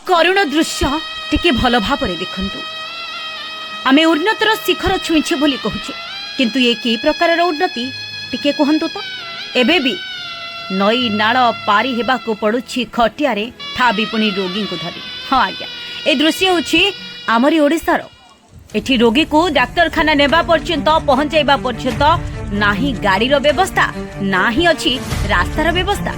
କରୁଣ ଦୃଶ୍ୟ ଟିକେ ଭଲ ଭାବରେ ଦେଖନ୍ତୁ। ଆମେ ଉନ୍ନତିର ଶିଖର ଛୁଇଁଛେ ବୋଲି କହୁଛେ, କିନ୍ତୁ ଏ କି ପ୍ରକାରର ଉନ୍ନତି ଟିକେ କୁହନ୍ତୁ ତ? ଏବେ ବି ନଈ ନାଳ ପାରି ହେବାକୁ ପଡୁଛି ଖଟିଆରେ, ତା ବି ପୁଣି ରୋଗୀଙ୍କୁ ଧରି। ହଁ ଆଜ୍ଞା, ଏ ଦୃଶ୍ୟ ହେଉଛି ଆମରି ଓଡ଼ିଶାର। ଏଠି ରୋଗୀକୁ ଡାକ୍ତରଖାନା ନେବା ପର୍ଯ୍ୟନ୍ତ, ପହଞ୍ଚାଇବା ପର୍ଯ୍ୟନ୍ତ ନାହିଁ ଗାଡ଼ିର ବ୍ୟବସ୍ଥା, ନାହିଁ ଅଛି ରାସ୍ତାର ବ୍ୟବସ୍ଥା।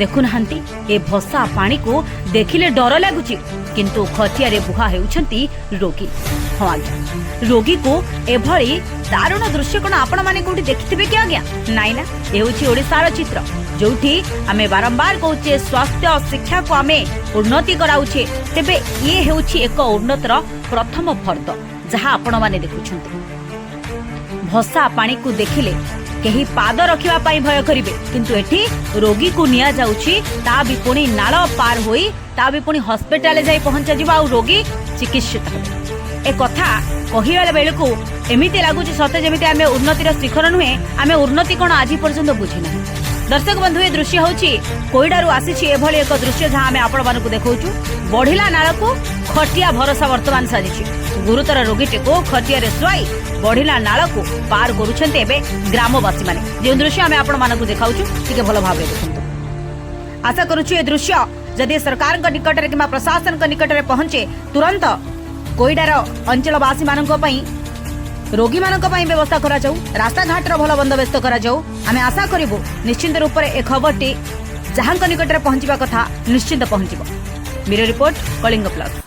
ଦେଖୁନାହାନ୍ତି, ଏ ଭସା ପାଣିକୁ ଦେଖିଲେ ଡର ଲାଗୁଛି, କିନ୍ତୁ ଖଟିଆରେ ବୁହା ହେଉଛନ୍ତି ରୋଗୀ। ହଁ ଆଜ୍ଞା, ରୋଗୀକୁ ଏଭଳି ଦାରୁଣ ଦୃଶ୍ୟ କଣ ଆପଣମାନେ କୋଉଠି ଦେଖିଥିବେ କି ଆଜ୍ଞା? ନାଇଁ ନା, ଏ ହେଉଛି ଓଡ଼ିଶାର ଚିତ୍ର, ଯୋଉଠି ଆମେ ବାରମ୍ବାର କହୁଛେ ସ୍ୱାସ୍ଥ୍ୟ ଶିକ୍ଷାକୁ ଆମେ ଉନ୍ନତି କରାଉଛେ। ତେବେ ଇଏ ହେଉଛି ଏକ ଉନ୍ନତର ପ୍ରଥମ ଫର୍ଦ୍ଦ, ଯାହା ଆପଣମାନେ ଦେଖୁଛନ୍ତି। ଭସା ପାଣିକୁ ଦେଖିଲେ କେହି ପାଦ ରଖିବା ପାଇଁ ଭୟ କରିବେ, କିନ୍ତୁ ଏଠି ରୋଗୀକୁ ନିଆଯାଉଛି, ତା ବି ପୁଣି ନାଳ ପାର ହୋଇ, ତା ବି ପୁଣି ହସ୍ପିଟାଲରେ ଯାଇ ପହଞ୍ଚାଯିବ ଆଉ ରୋଗୀ ଚିକିତ୍ସିତ ହେବେ। ଏ କଥା କହିବା ବେଳକୁ ଏମିତି ଲାଗୁଛି ସତେ ଯେମିତି ଆମେ ଉନ୍ନତିର ଶିଖର ନୁହେଁ, ଆମେ ଉନ୍ନତି କଣ ଆଜି ପର୍ଯ୍ୟନ୍ତ ବୁଝିନାହିଁ। ଦର୍ଶକ ବନ୍ଧୁ, ଏ ଦୃଶ୍ୟ ହେଉଛି କୋଇଡାରୁ ଆସିଛି ଏଭଳି ଏକ ଦୃଶ୍ୟ, ଯାହା ଆମେ ଆପଣମାନଙ୍କୁ ଦେଖାଉଛୁ। ବଢିଲା ନାଳକୁ ଖଟିଆ ଭରସା ବର୍ତ୍ତମାନ ସାଜିଛି। ଗୁରୁତର ରୋଗୀଟିକୁ ଖଟିଆରେ ଶୁଆଇ ବଢିଲା ନାଳକୁ ପାର କରୁଛନ୍ତି ଏବେ ଗ୍ରାମବାସୀମାନେ। ଯେଉଁ ଦୃଶ୍ୟ ଆମେ ଆପଣମାନଙ୍କୁ ଦେଖାଉଛୁ, ଟିକେ ଭଲ ଭାବରେ ଦେଖନ୍ତୁ। ଆଶା କରୁଛୁ ଏ ଦୃଶ୍ୟ ଯଦି ସରକାରଙ୍କ ନିକଟରେ କିମ୍ବା ପ୍ରଶାସନଙ୍କ ନିକଟରେ ପହଞ୍ଚେ, ତୁରନ୍ତ କୋଇଡାର ଅଞ୍ଚଳବାସୀମାନଙ୍କ ପାଇଁ, ରୋଗୀମାନଙ୍କ ପାଇଁ ବ୍ୟବସ୍ଥା କରାଯାଉ, ରାସ୍ତାଘାଟର ଭଲ ବନ୍ଦୋବସ୍ତ କରାଯାଉ। ଆମେ ଆଶା କରିବୁ ନିଶ୍ଚିନ୍ତ ରୂପରେ ଏ ଖବରଟି ଯାହାଙ୍କ ନିକଟରେ ପହଞ୍ଚିବା କଥା ନିଶ୍ଚିନ୍ତ ପହଞ୍ଚିବ। Bureau report, Kalinga plus.